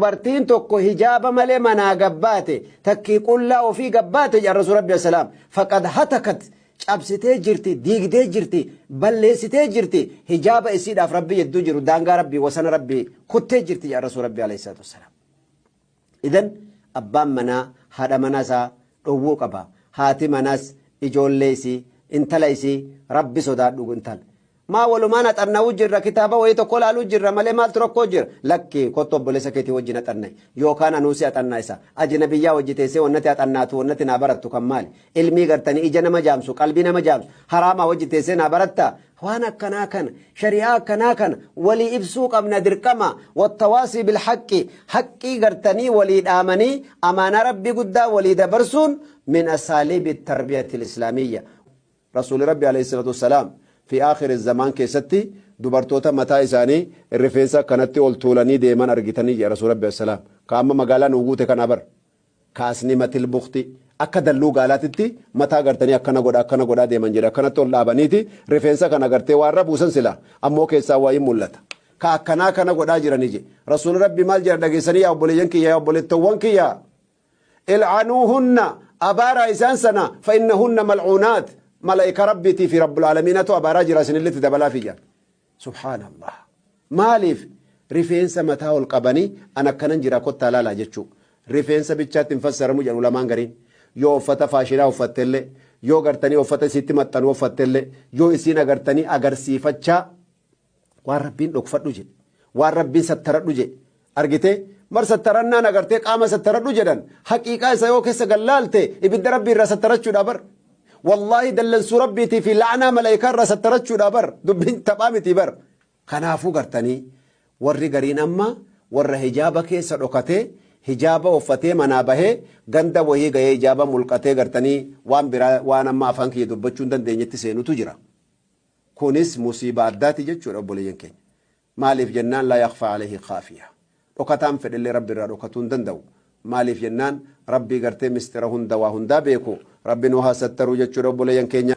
Dubartiin tokko hijaaba malee manaa gabbaate, takkii qullaa ofii gabbaate jedhan Rasuul Rabbi salaam, faqad hatakat, cabsitee jirti, diigdee jirti, balleessitee jirti, hijaaba isiidhaaf Rabbi jedduu jiru, daangaa Rabbii, wasana Rabbii kuttee jirti jedhan Rasuul Rabbi alayhi salaatu wassalaam. Idan abbaan manaa haadha manaa isaa dhowwuu qaba. Haati manaas ijoollee isii, intala isii, Rabbi sodaadhu intala. Maa walumaan haxanna'uu jirra, kitaaba wayii tokko laaluu jirra malee maaltu rakkoo jira? Lakki, kottu obboleessa keetii wajjin haxanna'i. Yookaan anuu si haxannaa isa. Ajnabiyyaa wajji teessee wannati haxannaatu, wannati naa barattu kan maali? Ilmii gartanii ija nama jaamsu, qalbii nama jaamsu, haraamaa wajji teessee naa barattaa? Waan akkanaa kana, shari'aa akkanaa kana walii ibsuu qabna dirqama. Wattawaasii bilhaqqi, haqqii gartanii walii dhaamanii amaanaa Rabbii guddaa walii dabarsuun min asaaliibi tarbiyatil islaamiyya. Rasuulli Rabbi alayhi salaatu wassalaam fi aakhiri zamaan keessatti dubartoota mataa isaanii rifeensa akkanatti ol tuulanii deeman argitanii jedha Rasuulli Rabbi alayhi salaam. Ka amma magaalaa nuu guute kana bar. Kaasni matil bukti akka dalluu gaalaatitti mataa gartanii akkana godha akkana godhaa deeman jedha, akkanatti ol dhaabaniiti rifeensa kana gartee waan rabuusan sila ammoo keessaa waa'in mul'ata. Ka akkanaa kana godhaa jiranii jedhe. Rasuulli Rabbi maal jedha dhageessanii yaa obboleeyyan kiyya, yaa obboleettowwan kiyya? Il'anuuhunna, abaaraa isaan sana, fa innahunna mal'uunaat, malaa'ika Rabbiitii fi Rabbul Aalamiinatu abaaraa jira, isinillee itti dabalaa fiyya. Subhaanallah. Maaliif rifeensa mataa ol qabanii an akkanan jira kottaa laalaa jechuu. Rifeensa bichaatti hin fassaramu jedhu lamaan gariin. Yoo uffata faashinaa uffattellee, yoo gartanii uffata isiitti maxxanu uffattellee, yoo isiin agartanii agarsiifachaa waan Rabbiin dhokfadhu jedhe, waan Rabbiin sattaradhu jedhe, argitee mar sattarannaan agartee qaama sattaradhu jedhan, haqiiqaa isa yoo keessa gallaalte ibidda Rabbii irraa sattarachuudha bar. Wallaahi dallansuu Rabbiitii fi la'anaa malaayikaa irraa sattarachuudha bar, dubbiin taphaa miti bar. Kanaafuu gartanii warri gariin amma warra hijaaba keessa dhokatee hijaaba uffatee manaa bahee ganda wayii gahee hijaaba mulqatee gartanii waan biraa, waan amma afaan kiyya dubbachuu hin dandeenyetti seenutu jira. Kunis musiibaa addaati jechuudha obboleeyyan keenya. Maaliif jennaan laa yakhfaa alayhi khaafiya. Dhokataan fedhellee Rabbi irraa dhokatuu hin danda'u. Maaliif jennaan Rabbii gartee mistira hunda waa hundaa beeku. Rabbi nu haa sattaruu jechuudha obboleeyyan keenya.